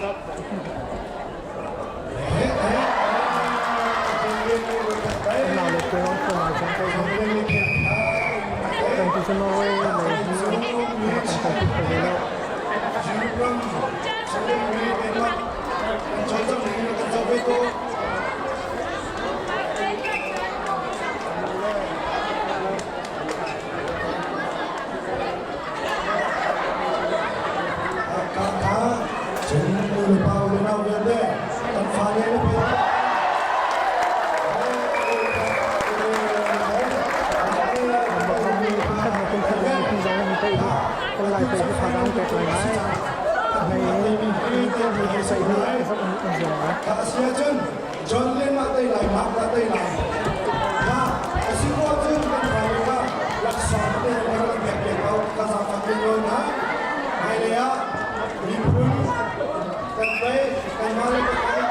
Nau le te an phone ai cang ko hi. Kan tu cu Norway lei hi a kan kalpi kho ve lo. Kum khat le mipi zong hi pei kan lai pei hi thazaang pek lai ngai. Nai in hi hi sai hi zok an zuam ngai. John Len ah tei lai, Mark ah tei lai. Na asi ko cun kan fale kha laksawng te kan rak pek pek ko ka zaangfak te nawn na. Hmailei ah miphun kan pei kanmah le kanmah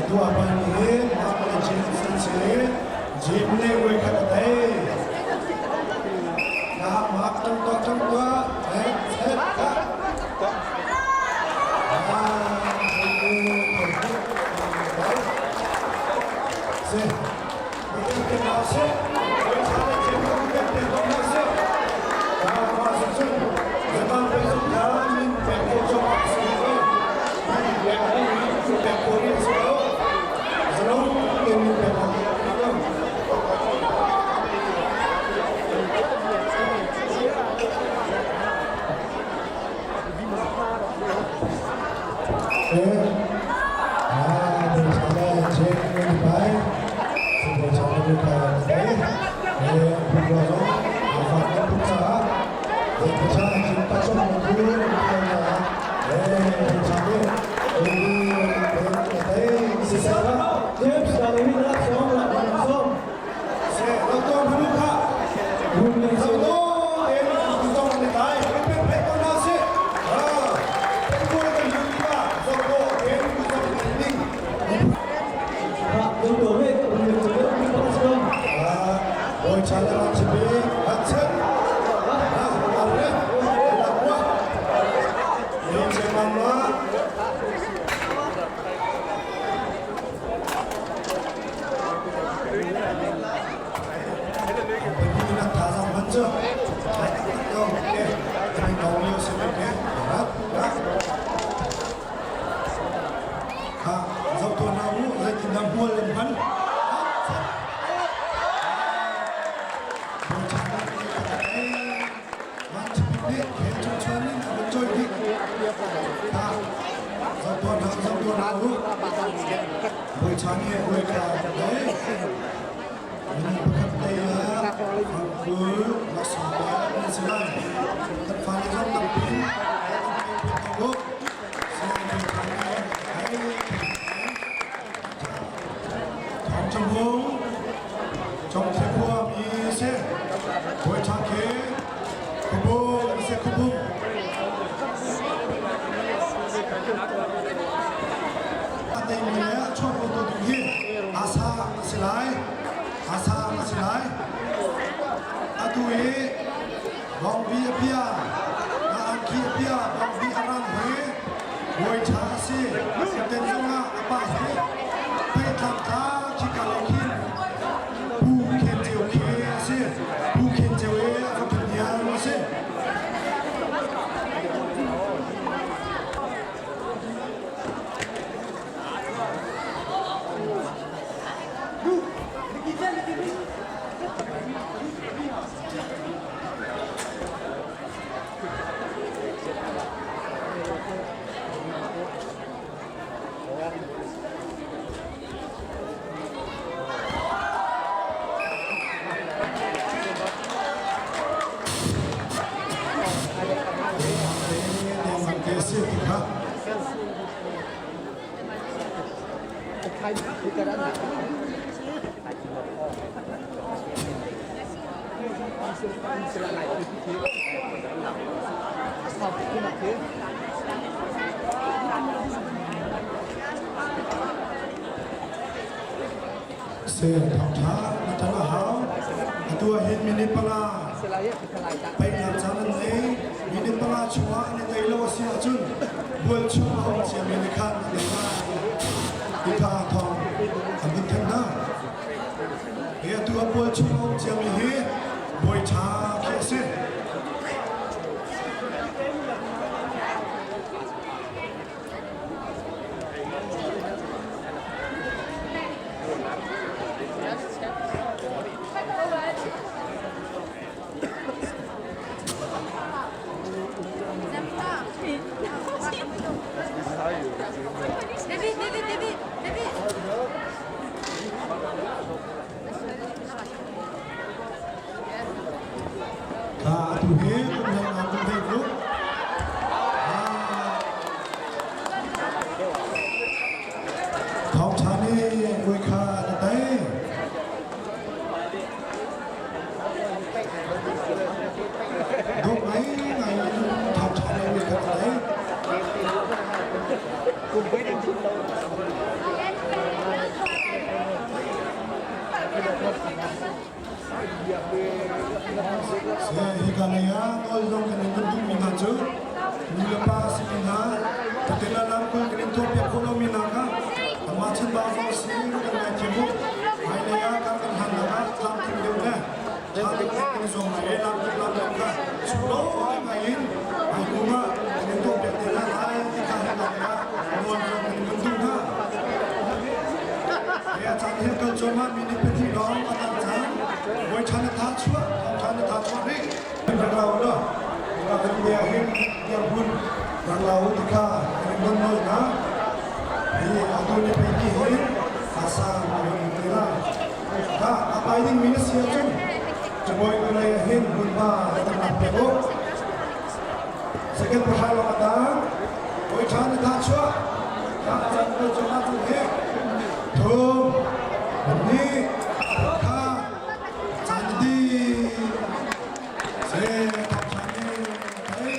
Atu a pa nih Mark le James an si. James nih voikhat a tei. Na Mark tang tuah tang tuah het het ka. Si. James Dalawin rak sawm rak sawm. Se thawngṭha na ṭan a hau. Atu ah hin minute panga paihnak caan an ngei. Minute panga chungah an i tei lo a si ahcun bual chung a um ciami nih khan an ei lai. Hi kha thawng an vun thanh hna. Hi atu a bual chung a um ciami hi bawi ṭha khi a si. David, David, David, David. Kha atu hi kum dang ah kum thei ruk. Thawngṭha nih voi kha na tei. Dawt ngai ngai in thawngṭha nih voi kha na tei. Hika lei ah nawl zong kan in duhmi hna cu nu le pa simi hna patela lam kul kan in tuahpiak khawh lomi hna kha anmah chanbau zong si kan ngaithiam u. Hmailei ah kar kan hlannak ah tlamtling deuh le ṭha deuh in kan i zuam lai i lamkip lamlam kha sunglawi ngai in hmaikum ah kan in tuahpiak te hna lai ti kha hika lei ah nawl zong kan in duh hna. Hi a caan hi kal cuahmah mi nih pahnih lawng a tang cang. Bawi ṭha na tha chuah, thawng ṭha na tha chuah rih. Rak lau law, ka kan bia hin tiang hun rak lau ti kha kan in don nawl hna. Hi atu ni pei ki hin asa a hun te la. Ka a pai ding mi na si ahcun cabawi kulei ah hin hmunhma kan lak piak u. Second pahra lawng a tang. Bawi ṭha na tha chuah. Ka caan kal cuahmah cang hi. Thum, pahnih, pakhat, caan dih. Se, thawng ṭha nih thei.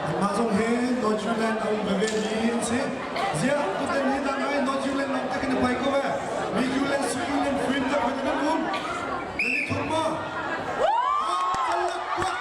Anmah zong hi North Zealand a um veve mi an si. Ziah tutan hi dah ngai North Zealand lawng te kan i pai ko ve. Mi Zealand, Zealand film tak kan um. Nan i thum maw? Ah, tuah.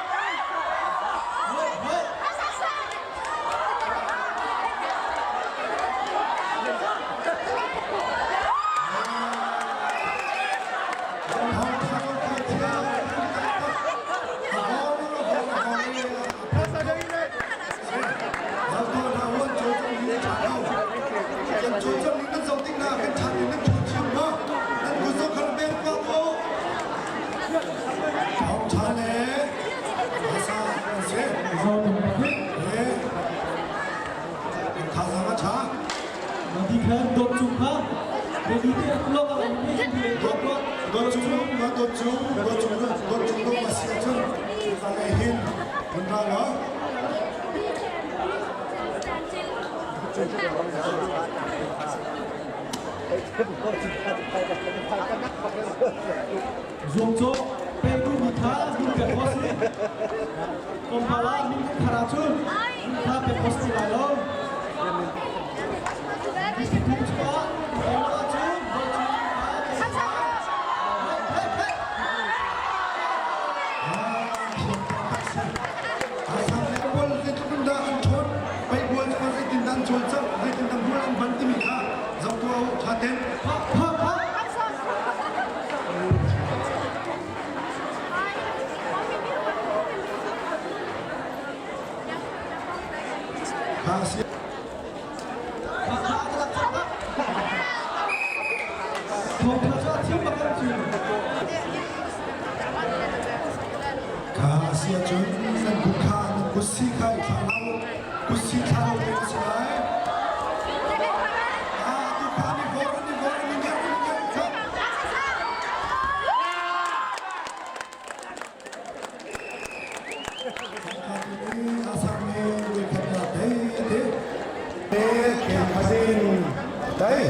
Zuamcawh petu mi kha min pek ko si. Tlawmpal ah min thar ahcun min kha pek ko si lai lo. Thum chungah tlawm ahcun Kha a si ahcun nan kut kha nan kut si kha i thlah hlah u. Kut si thlah lo te si lai. Ah, tu kha ni vor ni vor ni ngerh ni ngerh kha. Dai.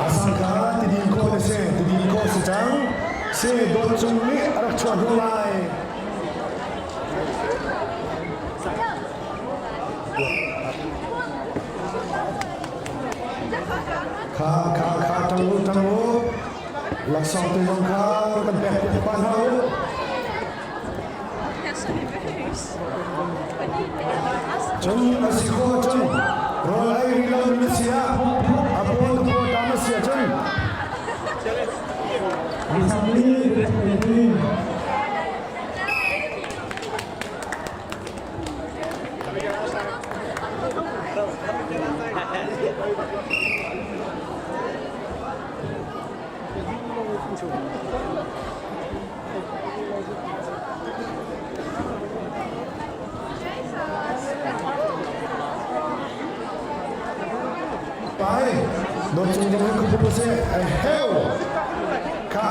Asangka tidin ko le se tidin ko si cang se dawt cung nih a rak chuah hnu lai. Kha kha kha tang u tang u laksawng te zong kha kan pek piak pa hna u. Cun a si khawh ahcun rawl ei rih lomi na si ah a paw na paw tam a si ahcun Pai, dawt cung ding in khuapu seh, ai heu. Kha,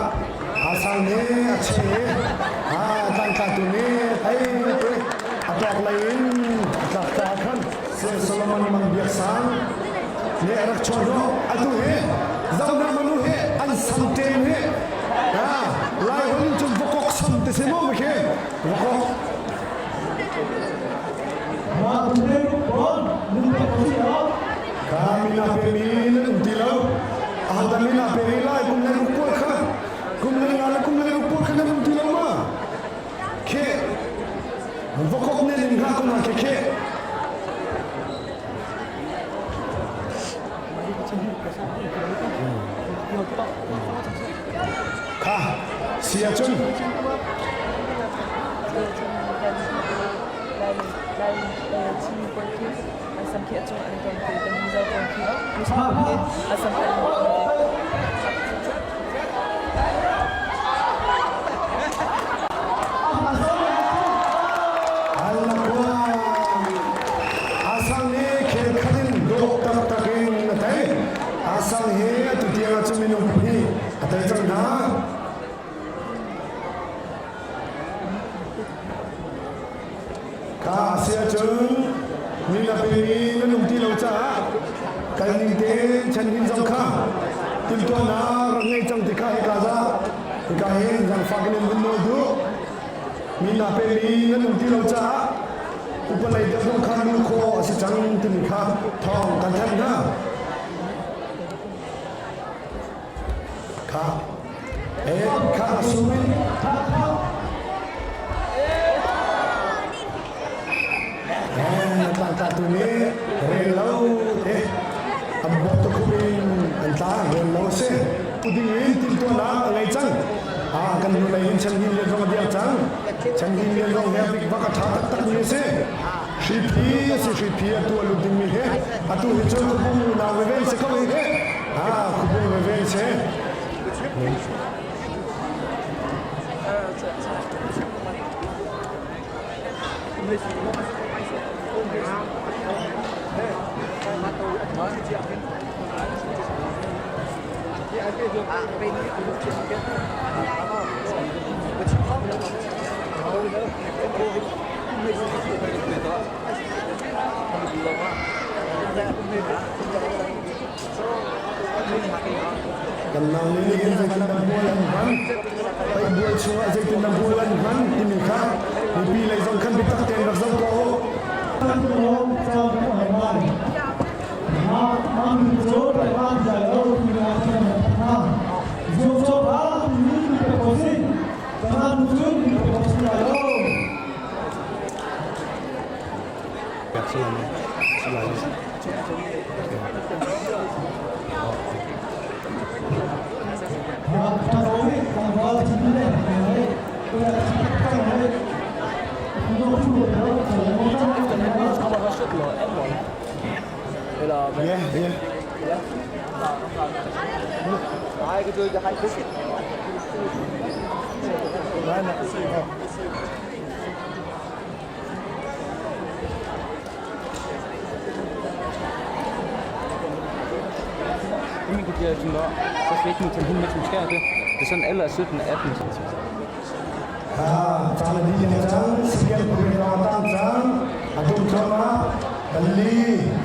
a sang ne a che, a tlangtla tu ne ai te, a tlak lei in a tlak ta khan se Solomon mang biak sang ne a rak chuah hnawh atu hi zohna manu hi an sam tem hi Lai holh cun vakok sam ti si maw khi vakok Ka mina pe mi nan um ti lo ahodah mina pe mi lai kum le ruk pual kha kum le nga le kum le ruk pual kha nan um ti lo ma khe vakok ne ning ha ko na khe khe Kha si ahcun Asang nih khel khat in dawh taktak in a tei. Asang hi atu tiang ah cun minung pahnih a tei cang hna. Kha a si ahcun mi na pemi nan um ti lo caah kal ning tein chan hin zong kha timhtuahnak rak ngei cang ti kha hika za hika hin zangfak in vun nawl duh. Mi na pemi nan um ti lo caah upa lei deuh zong kha nu khawh a si cang timi kha thawng kan thanh hna. Kha e kha a sum in tlangtla tu nih rel lo te an bawk tu khum in an tla rel lo a si puding in timhtuahnak a ngei cang ah kan hnu lei in chan hin lian zong a diar cang chan hin lian zong he bik bak a tha taktak mi a si hriphi a si hriphi a tu a lut ding mi he atu hi cun khupung unau veve si ko hi he ah khupung veve si Kan nau nih nihin zeitindah bual an hman, paihbual chungah zeitindah bual an hman timi kha mipi lei zong khan biatak tein rak zoh tuah u. Yeah. Caan a dih leng cang, sikel puri lawng a tang cang, a dum thluahmah, pali.